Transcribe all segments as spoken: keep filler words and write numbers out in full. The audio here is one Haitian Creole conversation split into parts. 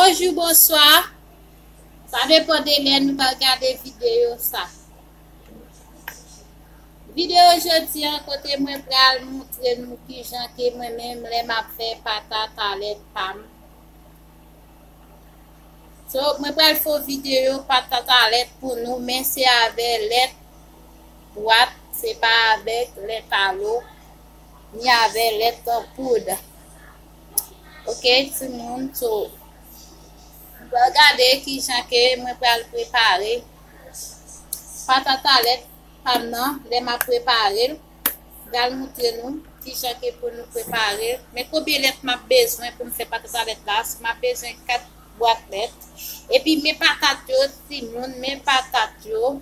Bonjou, bonswa. Sa depann de lè nou pral gade videyo sa. Videyo jodi an, kote mwen pral montre nou kijan ke mwen menm lè m ap fè patat a lèt pa m. So, mwen pral fè yon videyo patat a lèt pou nou, men se avè lèt bwat, se pa avèk lèt alo, ni avè lèt an poud. Ok, timoun, so, nou pral gade kijan ke mwen pral prepare patat a lèt pa m nan, lè m ap prepare l. M pral montre nou kijan ke pou nou prepare l. Men konbyen lèt m ap bezwen pou m fè patat a lèt la? So, m ap bezwen kat bwat lèt. Epi men patat yo, timoun, men patat yo.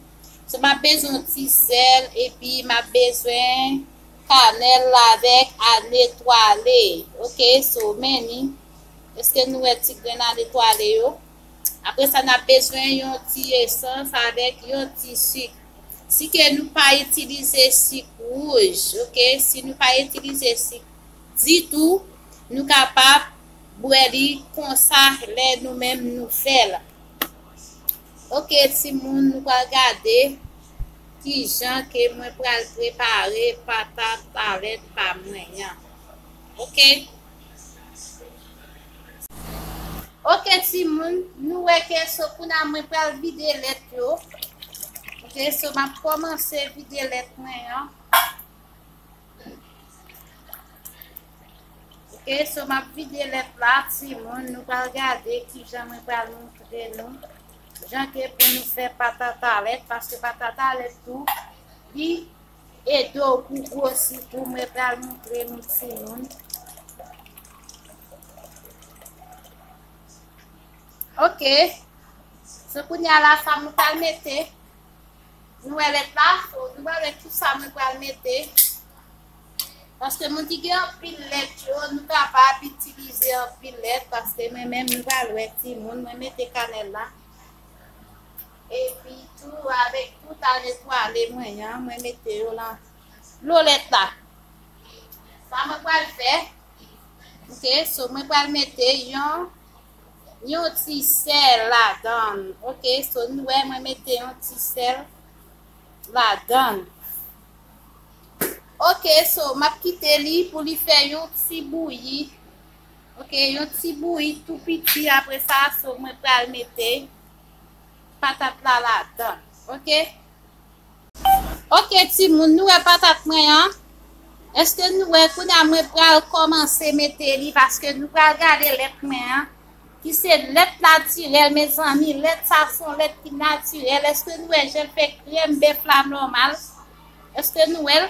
So, m ap bezwen yon ti sèl, epi m ap bezwen kanèl avèk ane twale. Ok, so, men ni. Èske nou wè ti grenn ane twale yo? Apre sa, n ap bezwen yon ti esans avèk yon ti sik. Si ke nou pa itilize sik wouj, ok? Si nou pa itilize sik ditou, nou kapab bwè li konsa lè nou menm nou fè l. Ok, timoun, nou pral gade kijan ke mwen pral prepare patat a lèt pa mwen an. Ok? Ok, timoun, nou wè ke so kounye a mwen pral vide lèt yo. Ok, so m ap kòmanse vide lèt mwen an. Ok, so m ap vide lèt la, timoun, nou pral gade kijan mwen pral montre nou. Jan ke pou nou fè patat a lèt, paske patat a lèt tou, li ede w pou gwosi tou, mwen pral montre nou timoun. Ok. So, kounye a la, sa mwen pral mete. Nou wè lèt la? So, nou pral wè tout sa mwen pral mete. Paske moun ki gen anpil lèt yo, nou kapab itilize anpil lèt, paske mwen menm, nou pral wè timoun, mwen mete kanèl la. Epi tou, avèk tout a netwaye mwen an, mwen mete yo lan dlo lèt la. Sa mwen pral fè, ok, so mwen pral mete yon, yon ti sèl ladan l. Ok, so nou wè mwen mete yon ti sèl ladan l. Ok, so m ap kite li pou li fè yon ti bouyi. Ok, yon ti bouyi tou piti, apre sa, so mwen pral mete patat la ladan. Ok? Ok, timoun, nou wè patat mwen an? Èske nou wè kounye a mwen pral kòmanse mete li, paske nou pral gade lèt mwen an, ki se lèt natirèl, mezanmi. Lèt sa se yon lèt ki natirèl. Èske nou wè jan l fè krèm bèf la nòmal? Èske nou wè l?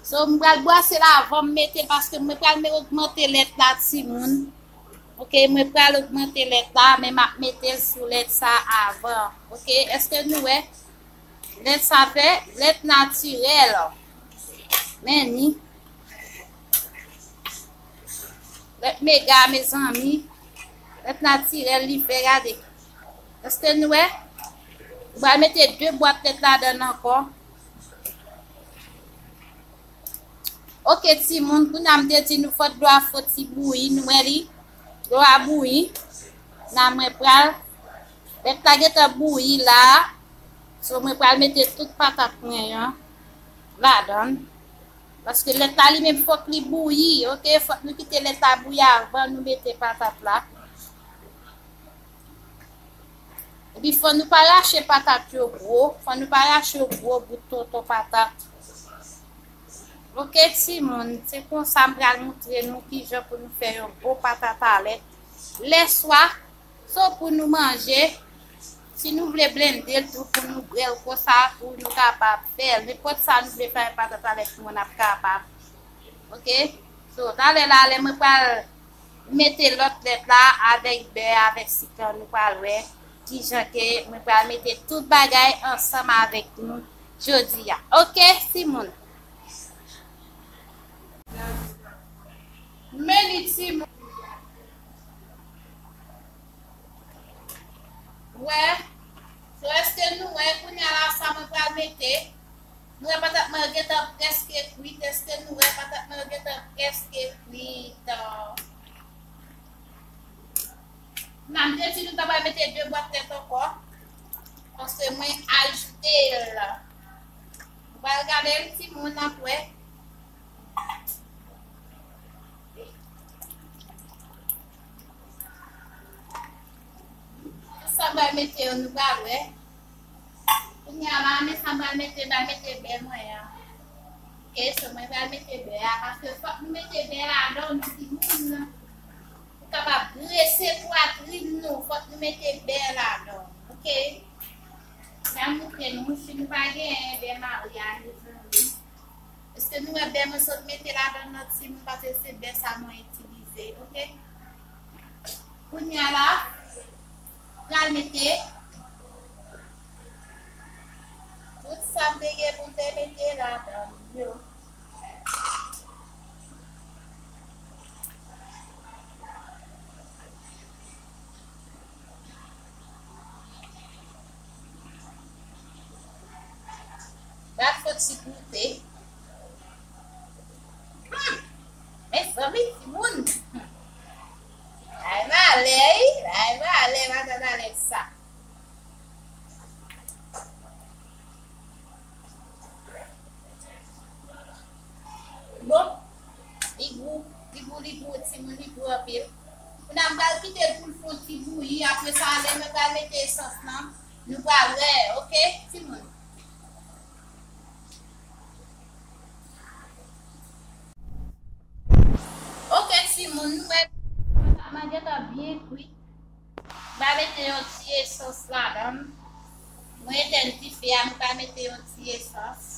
So, m pral bwase l avan m mete l, paske mwen pral me ogmante lèt la, timoun. Ok, mwen pral ogmante lèt la, men m ap mete l sou lèt sa avan. Ok, èske nou wè? Lèt sa fè, lèt natirèl. Men ni. Lèt mega, mezanmi. Lèt natirèl li fè, gade. Èske nou wè? M pral mete de bwat lèt ladan l ankò. Ok, timoun, kounye a m te di nou fò dlo a fò ti bouyi, nou wè li? Dlo a bouyi. Kounye a mwen pral, lèt la gentan bouyi la. So, mwen pral mete tout patat mwen an ladan l. Paske lèt la li menm fòk li bouyi, ok? Fòk nou kite lèt la bouyi avan nou mete patat la. Epi fò nou pa rache patat yo gwo, fò nou pa rache yo gwo bout tonton patat. Ok, timoun, se konsa m pral montre nou kijan pou nou fè yon bon patat a lèt. Lè swa, so pou nou manje, si nou vle blende l tou pou nou bwè l konsa tou, nou kapab fè l. Nenpòt sa nou vle fè avèk patat a lèt nou an, n ap kapab. Ok? So, talè la, lè mwen pral mete lòt lèt la avèk bè, avèk sik lan, nou pral wè kijan ke mwen pral mete tout bagay ansanm avèk nou jodi a. Ok, timoun? Men li, timoun. Wè. So, èske nou wè kounye a la sa mwen pral mete? Nou wè patat mwen yo gentan prèske kwit. Èske nou wè patat mwen yo gentan prèske kwit? Ah. Nan, m te di nou ta pral mete de bwat tèt ankò. Paske mwen ajoute l. Nou pral gade l, timoun, n ap wè. Sa m pral mete yo, nou pral wè. Kounye a la, men sa m pral mete, m pral mete bè mwen an. Ok, so mwen pral mete bè a, paske fòk nou mete bè ladan l, timoun. Pou kapab grese pwatrin nou, fòk nou mete bè ladan l, ok? M pral montre nou, si nou pa genyen bè mari a, mezanmi. Èske nou wè bè mwen sot mete ladan l nan, timoun, paske se bè sa mwen itilize, ok? Kounye a la, pral mete tout sa m te gen pou m te mete ladan l yo. Bat fon ti goute. Hmm. Mezanmi, timoun. Ay, malè, wi. Ay, malè, madanm Alex sa. Bon, li gou, li gou, li gou, timoun, li gou anpil. Kounye a m pral kite l pou l fè yon ti bouyi. Apre sa, lè mwen pral mete esans lan, nou pral wè, ok, timoun? Ok, timoun, nou wè, patat mwen gentan byen kwit. M va mete yon ti esans ladan l. Mwen etenn dife a, m va mete yon ti esans.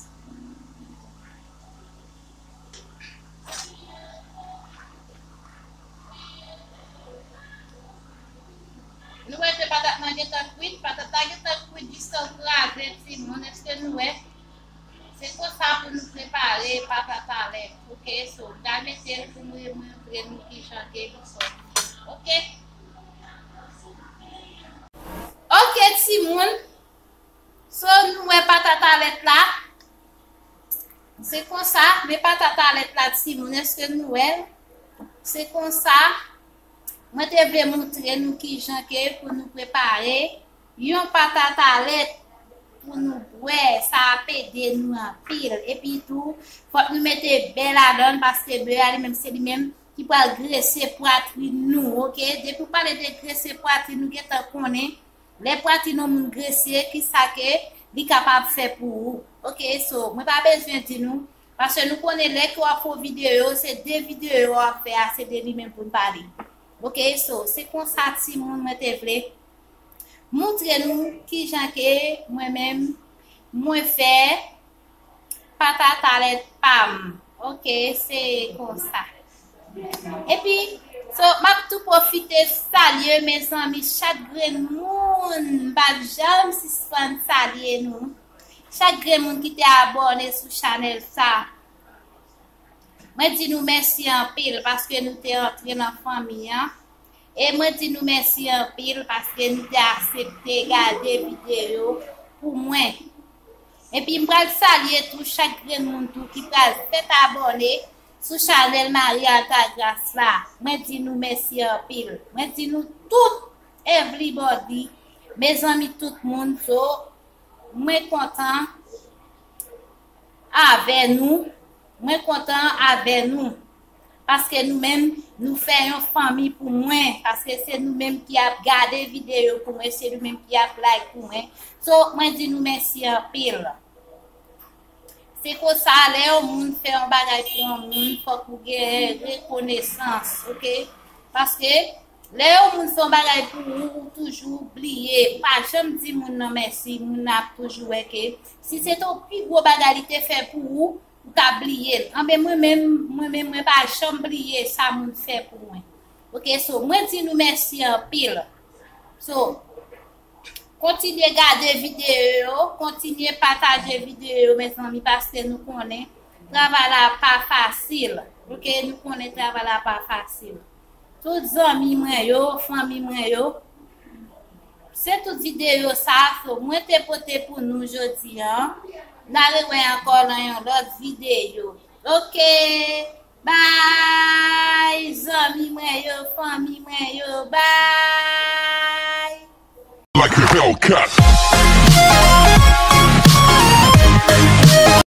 Nou wè ke patat mwen gentan kwit, patat la gentan kwit jiska l kraze, timoun. Èske nou wè? Se konsa pou nou prepare patat talèt. Ok, so, m pral mete l pou mwen montre nou kijan ke li sòti. Ok? Ok, timoun. So, nou wè patat talèt la. Se konsa, men patat talèt la, timoun. Èske nou wè l? Se konsa. Mwen te vle montre nou kijan ke pou nou prepare yon patat talèt pou nou bwè, sa ap ede nou anpil. Epi tou, fòk nou mete bè ladan l, paske bè a li menm, se li menm ki pral grese pwatrin nou, ok? Depi w pale de grese pwatrin, nou gentan konnen lè pwatrin yon moun grese, kisa ke li kapab fè pou ou. Ok, so, mwen pa bezwen di nou, paske nou konnen lè ke w ap fè yon videyo, se de videyo w ap fè a, se de li menm pou n pale. Ok, so, se konsa, timoun, mwen te vle montre nou kijan ke mwen menm, mwen fè patat talèt pa m. Ok, se konsa. Epi, so, m ap tou pwofite salye, mezanmi, chak grenn moun, m p ap janm sispann salye nou. Chak grenn moun ki te abòne sou chanèl sa. Mwen di nou mèsi anpil paske nou te antre nan fanmi an. E mwen di nou mèsi anpil paske nou te aksepte gade videyo pou mwen. Epi m pral salye tou chak grenn moun tou ki pral fèt abòne sou chanèl Marie Altagras la. Mwen di nou mèsi anpil. Mwen di nou tout, everybody, mezanmi, tout moun, so, mwen kontan avè nou. Mwen kontan avè nou. Paske nou menm, nou fè yon fanmi pou mwen. Paske se nou menm ki ap gade videyo pou mwen, se nou menm ki ap like pou mwen. So, mwen di nou mèsi anpil. Se konsa, lè yon moun fè yon bagay pou yon moun, fòk ou gen rekonesans, ok? Paske lè yon moun fè yon bagay pou ou, ou toujou bliye. Pa janm di moun nan mèsi, moun nan ap toujou wè ke si se te yon pi gwo bagay li te fè pou ou, ou ta bliye l. Anben, mwen menm, mwen menm, mwen pa janm bliye sa moun fè pou mwen. Ok, so, mwen di nou mèsi anpil. So, kontinye gade videyo yo, kontinye pataje videyo yo, mezanmi, paske nou konnen travay la pa fasil. Ok, nou konnen travay la pa fasil. Tout zanmi mwen yo, fanmi mwen yo, se tout videyo sa, so, mwen te pote pou nou jodi a. N a rewè ankò nan yon lòt videyo. Ok, bye, zanmi mwen yo, fanmi mwen yo, bye. Hellcat.